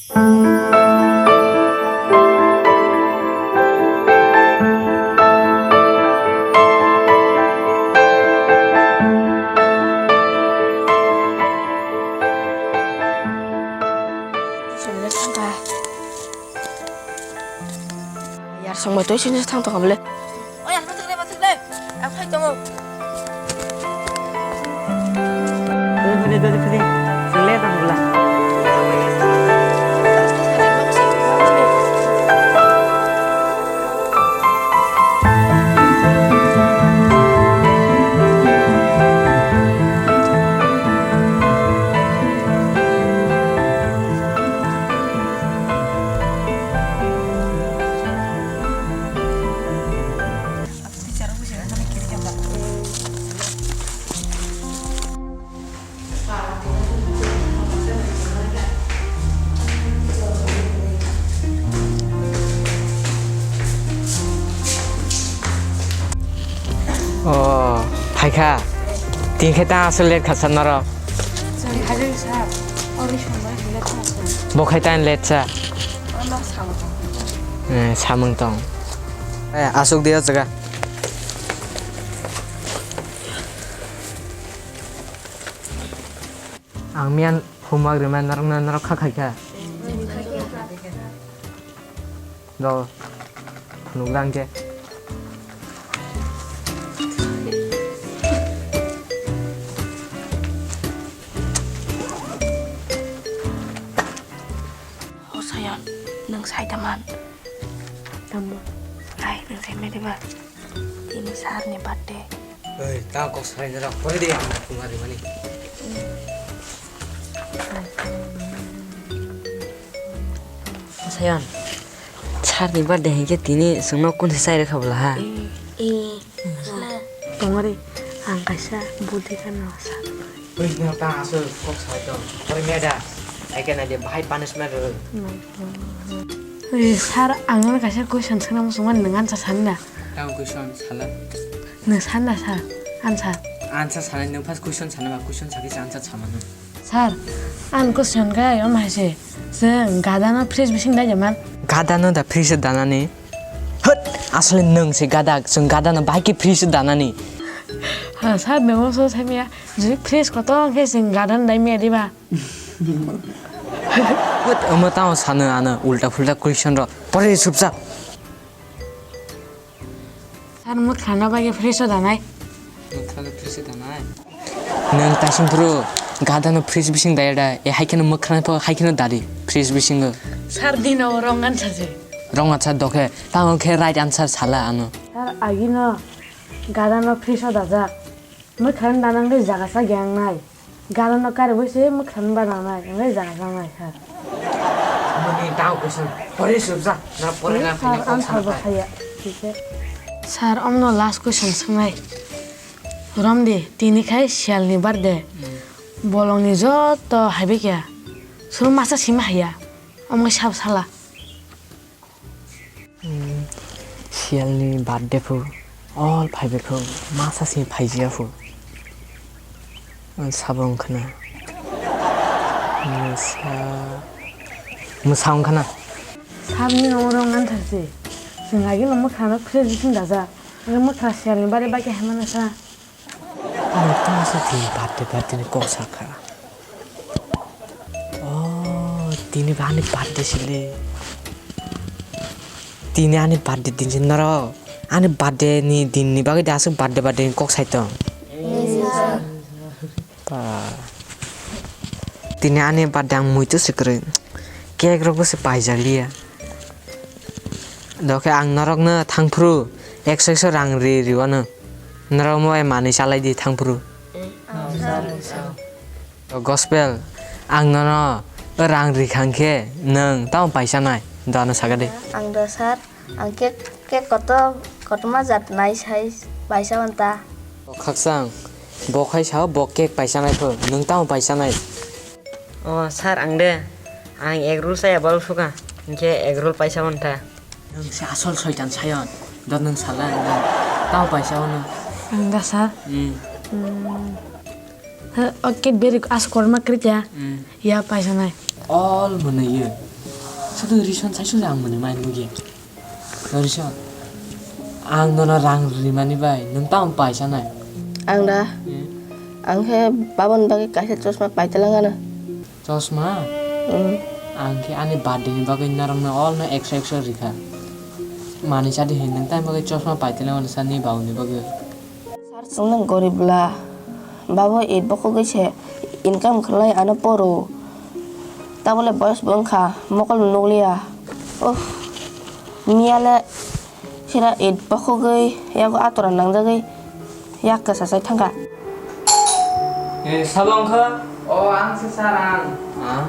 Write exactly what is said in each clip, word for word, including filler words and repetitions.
Yar songbai twi sini thang tong kha bole. Oya, bathuk le, bathuk le. Ang phai tongo. Phai, phai, phai, phai. Chwng le tang bwla. O, phaikha. Tini khe ta aswk let kha sa norok? Bo khai ta let sa. Eh, samung tong. Eh, aswk de o jaga. Ang miyan homework rwmani norokno norok kha khaikha. Do, phunukla hwnkhe. O Sayan, nwng sai da man? Tamo? Ai, nwng sai mani ba? Tini sir ni birthday. Oi, tang kok salai nara, pore de ang kumari mani. Sayan, sir ni birthday hinkhe tini chwngno kun se chai rwkha bwla ha? Eh, eh, tongori, ang kaisa budi gana sir. Oi, no ta aswk kok salai tong. Pore meda, ai kena de bahai punishment rw. Oi, sir, ang nono kaisa question swngna muchungmani, nwng answer sani da? Tamo question sala. Nwng sani da, sir? Answer. Answer sala, nwng first question sana ba, question sakhe se answer samano. Sir, ang question khe omo hai se, chwng gadano fridge bising dai man? Gadano da fridge danani? Hwt, asole nwng se gada, chwng gadano bahai khe fridge danani? Ha, sir, nwng omo so sai maya, jodi fridge kotor khe chwng gadano dai maya diba? Hwt, omo tamo sano ano ulta phulta question rok. Pore supsa. Sir, mwkhra no bagwi fridge o danai. Mwkhra no fridge o danai? Nwng taising phuru gadano fridge bising daya da. E hai kheno mwkhra no hai kheno dadi fridge bisingo. Sir, dino wrong answer se. Wrong answer dokhe. Tamo khe right answer sala ano. Sir, agino gadano fridge o dajak. Mwkhra no dana wngwi jaga sa geng nai. Gana no kari bo se mwkhra no bana nai, wngwi jaga sa nai kha. Mani tao question. Pore subject. Na pore na sir, phai na answer kok bo sana phai. Khaya. Thik se. Sir, omno last question swngnai. Romdi, tini khai siyal ni birthday. Hmm. Bolong ni joto haibe kya. Suru masa sima haya. Omngai sab sala. Hmm, siyalni birthday phu, all phaibai kho, masa simi phaijiya phu. Ang sabo wngkhana. Mwsa, mwsa wngkhana. Sabni nogo wrong answer se. Chwng agino mwkhra no fridge bising dajak. Ang mwkhra siyalni bari bai khe hai mano sa. Ano tamo se tini birthday, birthday ni kok sakha. Oh, tini ba ani birthday sile. Tini ani birthday din se norok. Ani birthday ni din ni bagwi de aswk birthday, birthday ni kok sai tong. Ba. Tini ani birthday ang muitu se kwrwi. Cake rok bo se paijak liya. Dokhe ang norokno thangphuru ekso ekso rang ri riwano. Norok mo bai manwi chalai di thangphuru. Gospel, ang nono rang ri khang khe nwng tamo paisa nai? Dono saga de. Ang do sir, ang cake, cake koto, kotorma jat nai sai paisa wanta. Khakchang, bo khai sao bo cake paisa nai pho, nwng tamo paisa nai? O sir, ang de, ang egg roll chaya bol suka, hinkhe egg roll paisa wanta. Nwng se asol soitan sayon, dot nwng sala nwng. Tamo paisa wano. Ang da sir. Hmm. Hmm. Ha, o cake beri as korma kri kya? Hmm. Ya paisa nai. All mwnwi ye. Sadu Rison, sai sung ang mani mai nugi. Rison, ang nono rang rimani bai, nung tamo paisa nai. Ang da? Hmm. Ang khe babon bagwi kaisa chosma paitala ngana. Chosma? Hmm. Ang khe ani birthday ni bagwi norokno all no ekso ekso rikha. Mani sadi hin nung tamo bagwi chosma paitala ngana sani bauni bagwi. Sir, chwngno gorib bwla. Babo eight bo khogwi se income khlai ano poro. Tabole boyos bo wngkha, mokol bo nukliya. Uff, miyale sira eight bo khogwi yago atora nangjagwi yak kwchasai thangkha. Eh, sabo wngkha? O, ang se sir, ang. Ang.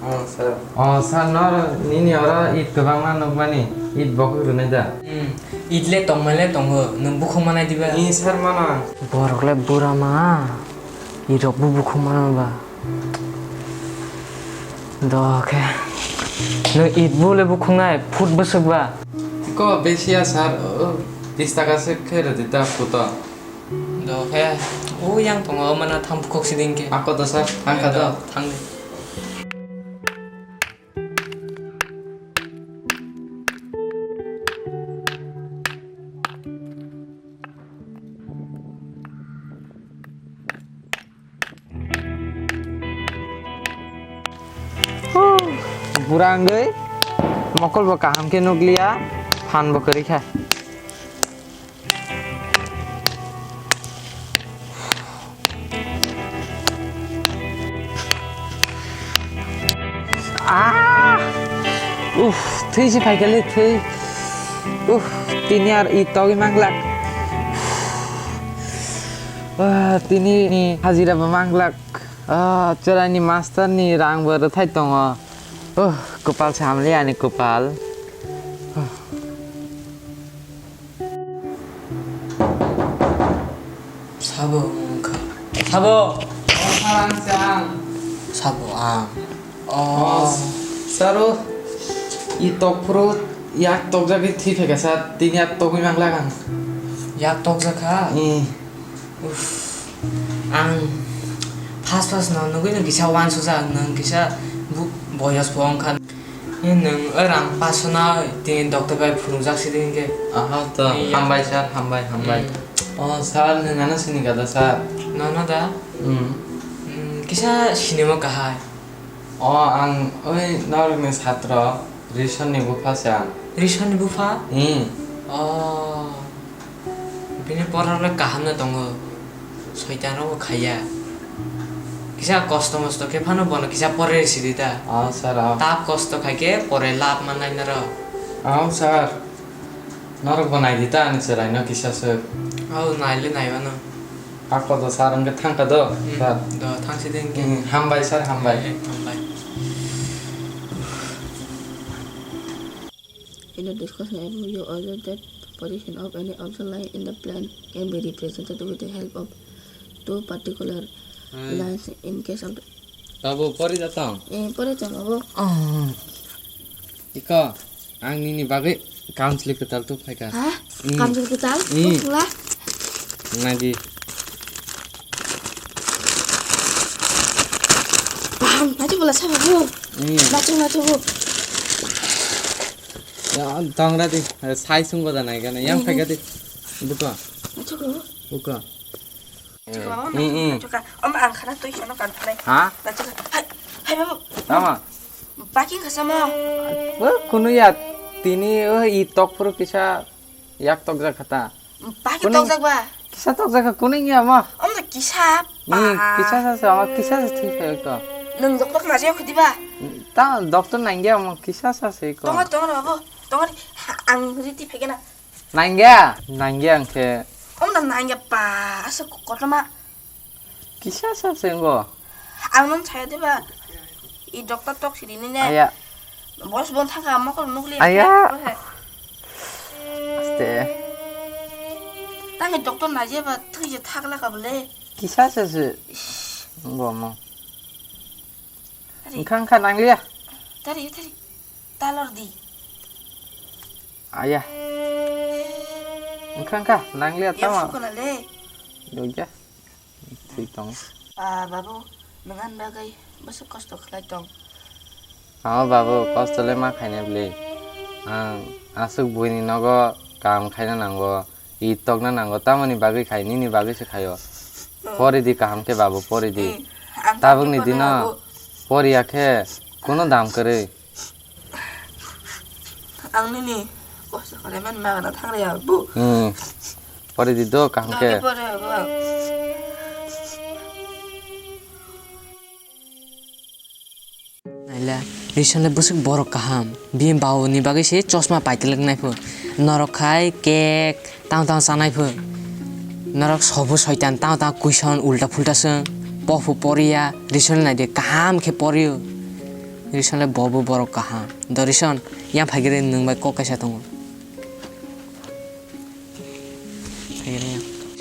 Ang sir. O, sir, nor nini oro it kwbangma nukmani, it bo khogwi rwnai da? Hmm. Itle tongmale tongo, nwng bukhuk manai diba? Ee, sir, mano. Borok le bura ma, irok bo bukhuk mano ba. Dokhe. Nwng it bo le bukhuk nai, foot bwswk ba? Ko besi ya, sir, o, bis taka se khe rwdi ta foot o. Dokhe, o yang tongo, o mano thang bukhuk siding khe. Ako do, sir, thang kha do. Thang de. Bura wngwi mokol bo kaham khe nukliya, phan bo kwrwi kha. Ah! Uff, thwi se phaikha le, thwi. Uff, tini ar i togwi manglak. Ah, tini ni hajira bo manglak. Ah, chwraini master ni rang bo rwthai tongo. Oh, kwpal se hamli ani kwpal. Oh. Sabo wngkha. Sabo. O, sir, ang se ang. Sabo ang. O. O, sir, o, i tokphuru yak tokjagwi thwi phaikha, sir. Tini yak togwi manglak ang. Yak tokjakha? Ee. Uff, ang first first no nugwi no kisa wansukjak, nwng kisa bu-, boyos bo wngkha. Nwng o rang paso nai, tini doctor bai phunukjak sidi hinkhe. Aha, to, hambai sir, hambai, hambai. Hmm. O, sir, nwng ano sini gada, sir? Nono da? Hmm. Hmm, kisa sinimo kahai. O, ang oi norokni satro, Risonni bupha se ang. Risonni bupha? Hmm. O. Bini porarok le kaham no tongo, soitan rok bo khaiya. Kisa kosto mosto khe phano bono kisa porer sidi ta. O sir, o. Tap kosto khai khe pore lab mannai norok. O sir, norok bo naidi ta ani chwrai no kisa swk. O naile naibano. Ako do sir wngkhe thangkha do, hmm, sir. Do thangsi de wngkhe. Hmm, hambai sir, hambai. Eh, hambai. In the discussion above, you observe that position of any object lying in the plane can be represented with the help of two particular, hmm, lines in case of the. Tabo pori jatang? Eh, pori jatang, abo. Oh. Iko, ang nini bagwi kamchwlwi kwtal tubuphaikha. Ha? Hmm. Kamchwlwi kwtal? Hmm. Tubuphaikha? Nadi. Bam, nachu bola sa babu. Hmm. Nachu, nachu bu. Ya, tongra di. Sai sung boda nai gana. Yang, hmm, phaikha di. Buka. Nachu ko. Buka. Nachu ko, hmm, hmm, nachu ka. Om ang khana tui sono kan nai. Ha? Nachu ka. Hai, hai babu. Tama. Packing khasamo. Bo kunu ya tini o i tok phuru kisa yak tok jak khata. Packing kunu tok jak ba? Kisa tok jak kunu ya ma. Om da kisa. Hmm, pa. Kisa sa sa, ama kisa sa thik hai ko. Nung doctor na jeo khudi ba? Ta doctor nangya ma kisa sa se ko. Tongo, tongo babu. Tongo, ha, ang riti phege na. Nangya, nangya ang khe. Om da nangya pa, asa kotor ma. Kisa sa se ngo. Ang nung chaya diba? I doctor tok sidi ni ne. Aya. Boss bon thaka mokol nukli. Aya. Boss hai. Aste. Tangi doctor na jeba thui je thak la ka bole. Kisa sa se. Ish. Ngo mo. Tari. Engkha, engkha, nanglia. Tari, tari. Talor di. Aya. Engkha, engkha, nanglia. Ya, tamo. Sukuna le. Doja. Thwi tong. Ah, babu, nwngan bagwi bwswk kosto khlai tong. Amo babu, kosto le ma khainai bwle. Ang aswk buini nogo kam khaina nango, i tokna nango, tamoni bagwi khai, nini bagwi se khaio. Pori di kaham khe babu, pori di. Hmm, ang Tabukni kaham dino babu. Poriya khe kuno dam kwrwi. Ang nini kosto khlaimani magana thangraiya babu. Hmm. Pori di do kaham khe. Dodi pore babu. Naila, Rison le bwswk borok kaham. Bini bau ni bagwi se chosma paitwlwk nai pho. Norok khai cake tang tang chanai pho. Norok sobo soitan tang tang question ulta phulta swng. Pho pho poriya, Rison le naidi kaham khe porio. Rison le bo bo borok kaham. Do Rison, yang phaigre nwng bai kok kaisa tongo.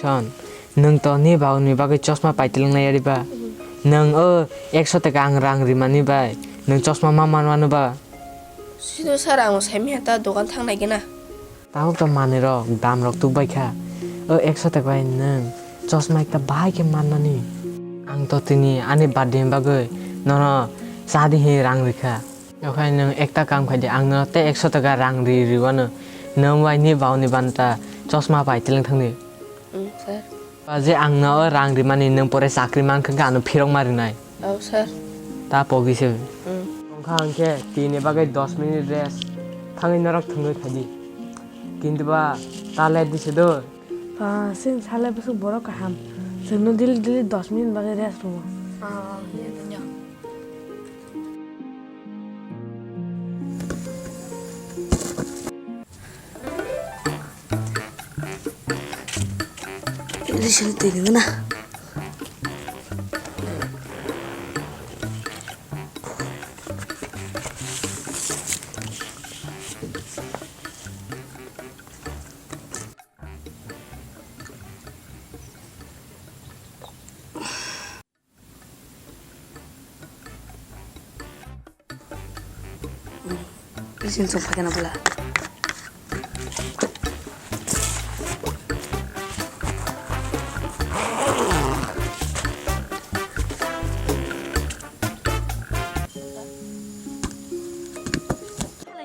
Son, nwng to ni bagwi ni bagwi chosma paitwlwng nai ari ba? Nwng o ekso taka ang rang rimani bai nwng chosma ma manmano ba? Sino sir, ang saimanya ta dogan thang nai gana. Tabuk to manwi rok dam rok tuk bai kha. O ekso taka bai nwng chosma ekta bahai khe mannani. Ang to tini ani birthday ni bagwi nono cha di hi rang rikha. Okhai nwng ekta kam khai di, ang nono tei ekso taka rang ri, riwano. Nwng bai ni bauni banta chosma pai twlwng thangdi. Mm, sir. Ba je ang no rang rimani nwng pore chakri mankha khe ano phirok ma rinai. Oh, sir. Ta pogi se. Mm. Wngkha hwnkhe tini bagwi dos minute rest. Thangwi norok thwngwi phaidi. Kintu ba ta let di se do. Ba, chwng salai bwswk borok kaham. Chwngno daily daily dos minute bagwi rest rwo. Ah, iya, iya. Ini sini tengena. Isin sung pakai na pula.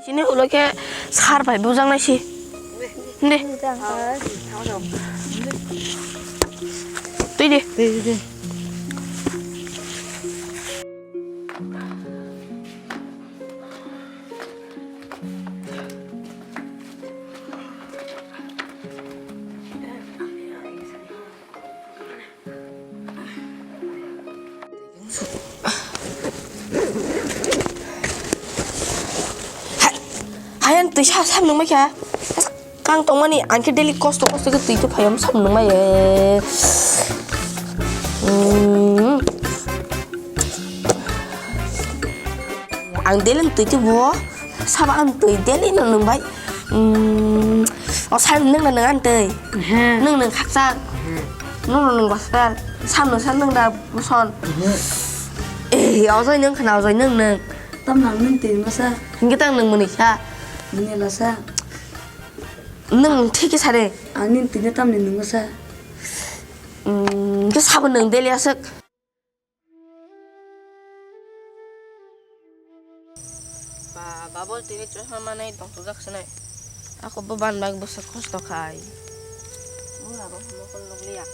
Sini ulo khe sar bai bujang nai si. Hindi. Twi di. Twi di. Hai, hai, ang twi sa, sam nung mai kha. Kang tongmani, ang khe daily kosto, kosto khe twi twi phai, sam nung mai, eh. Hmm. Ang daily twi twi bo. Sabo ang twi daily no nwng bai. Hmm, o sal nwng na nwng ang twi. Ehe. Nwng nwng khakchang. Ehe. Nwng nwng gospel. Sam nwng sam nwng da buson. Ehe. Eh, ojoi nwng khna ojoi nwng nwng. Tam nang nwng twi masa. Hingke tang nwng mwnwi sa. Mwnwi la sa. Nwng thik khe sare. Ang nwng twi tam nwng masa. Hmm, ke sabo nwng daily aswk. Ba, babo tini chosma manai tongthokjak sinai. Ako bo ban bag bwswk kosto khai. Bo abo mokol nukliya.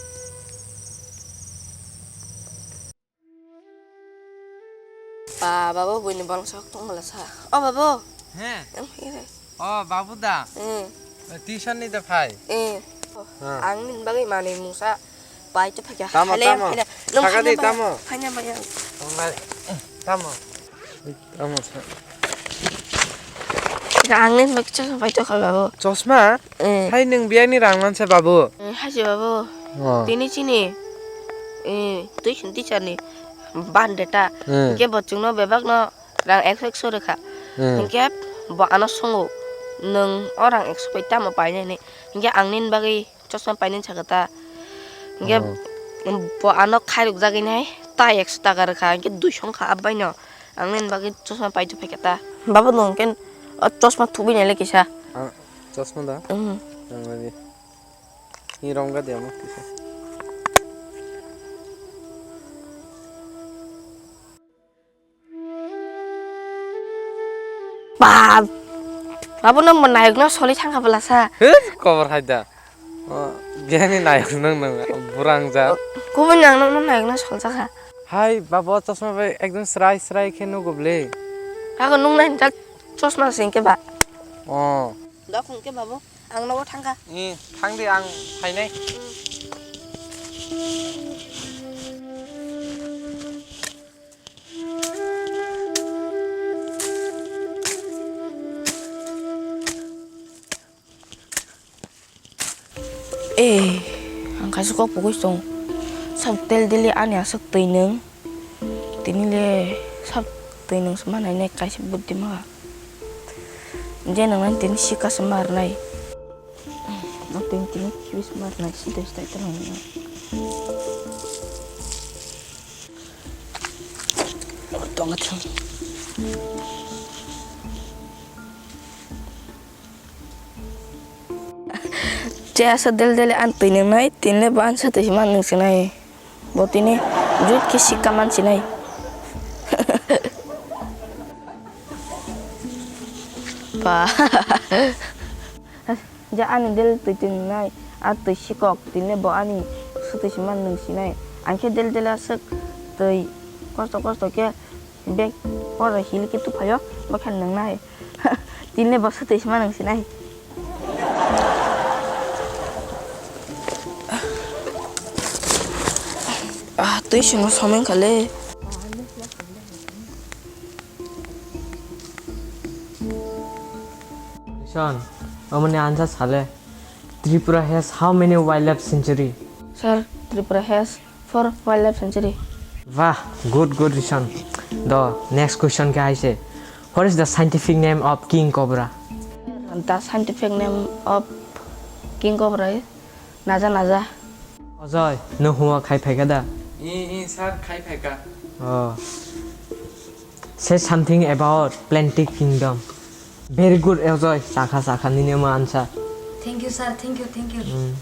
Ba, babo buini bolong sok tongmala sa. O babo. He. Em, here. O, babu da. Hmm. Tuition ni da phai. Eh. Ha. Ang nini bagwi manwi mungsa pai to phakya. Tamo, tamo. Tamo. Tamo. Tamo sa. Ang nini bagwi chosma pai to kha, babu. Chosma? Eh. Hai nwng biyani rang mansa, babu? Eh, hai se, babu. Oh. Tini chini, eh, tuition teacher ni ban data. Eh. Hingke bo chwngno bebak no rang ekso ekso rwkha. Hmm. Hinkhe bo ano swngo, "Nwng o rang ekso bai tamo painai?" hinwi. Hinkhe ang nini bagwi chosma painani sakha ta. Hinkhe Oh. bo ano khairokjagwi nai ta ekso taka rwkha, hinkhe duiso wngkha aboni. Ang nini bagwi chosma paitwi phaikha ta. Babo, nwng hinkhe o chosma thubui naile kisa. Ah, chosma da? Mhm. Nang nani. Ni rong ga de amo kisa. Ba, abo no mo nayok no soli thangkha bwlasa. He, kobor hai da. O, biyani nayok nang nang, burang ja. Kubun yang nang nang nayok no soljak ha. Hai, babo, chosma bai ekdom srai srai khe nugo ble. Ako nung nai ta chosma sing ke ba. O. Dok hwn ke babo, ang nogo thangkha. Ni, thang di, ang phainai. Eh, ang kaisa kok pugui tong. Sab tel deli ani aswk twi nung. Tini le sab twi nung se manai nai kaisa buddhi ma. Je nang nang tini sika se mar nai. Nok tini tini kibis mar nai sida sida ita nang nang. Tonga thang. Che asa del del an twi nang nai, tini le ban sa twi man nung se nai. Bo tini jut ke sika man se nai. Pa. Ja ani del twi twi nai, a twi sikok, tini le bo ani sa twi se man nung se nai. Ang khe del del aswk twi kosto kosto khe bag pora hil khe tuphaio, bo khe nung nai. Tini le bo sa twi se man nung se nai. Ah, twi swngo someng khale. Listen, omoni answer sale. Tripura has how many wildlife sanctuary? Sir, Tripura has four wildlife sanctuary. Wah, good, good, Rishon. The next question ke aise. What is the scientific name of king cobra? The scientific name of king cobra is Naja Naja. Ojoi, no huma khai phaika da? I, i, sir, khai phaika. Oh. Say something about Plantic Kingdom. Very good, Ojoi. Chakha, chakha, nini ma answer. Thank you, sir. Thank you, thank you. Hmm.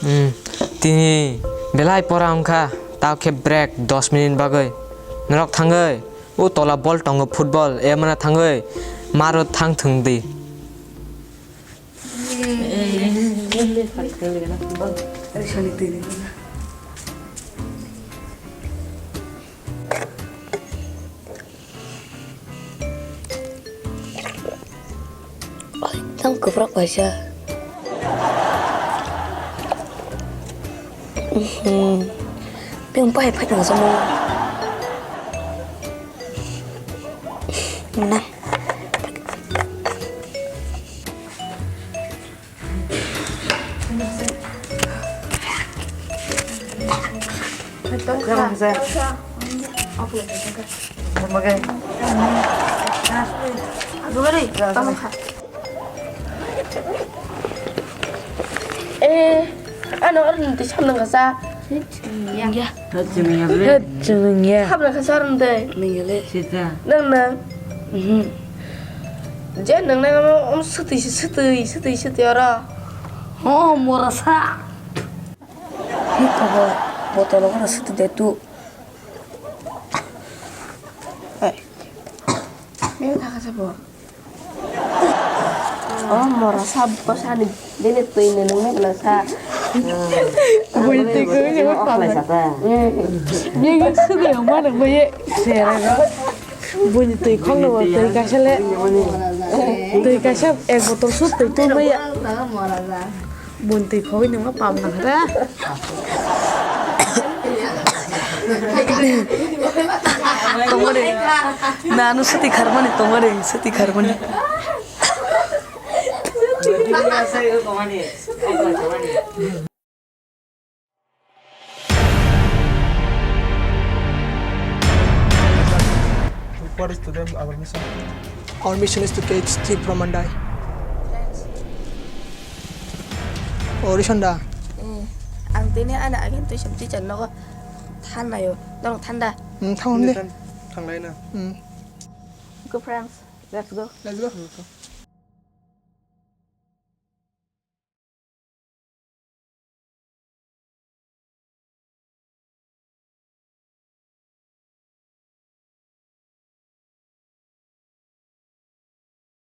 Hmm. Tini belai pora wngkha, tao khe break dos minute bagwi. Norok thangwi, o tola ball tongo football, e mana thangwi, maro thang thwng di. Tang kwprak kaisa. Mhm. Beng pai phai tang samo. Mana? Eh, ano orang nanti siapa nang kasa? Ya. Hei, chwng ya ble. Hei, chwng ya. Hapna kasa orang deh. Nang ya le. Sita. Nang nang. Mhm. Je nang nang ano om sutui sutui sutui sutui oro. Oh, morasa. Hei, kobo botol oro sutui de tu. Hei. Ini kaka sabo. Oh, mora sab kosani bini twi ni nungni bwla sa. Bui twi koi ni bwla sa ta. Ye ye sini yang mana bui ye sera ga. Bui ni twi khong no twi kaisa le. Twi kaisa ek botol sut twi tu bui ya. Mora sa. Buntui khogwi nungma pap nang re. Tongore. Nanu suti kharmani tongore, suti kharmani. What is today our mission? Our mission is to catch thief from Mandai. Oh, Rishon da. Eh, ang tini ani agin tuition teacher nogo thannayo. Norok thanda. Hmm, thang de. Thanglai na. Hmm. Go friends, let's go. Let's go.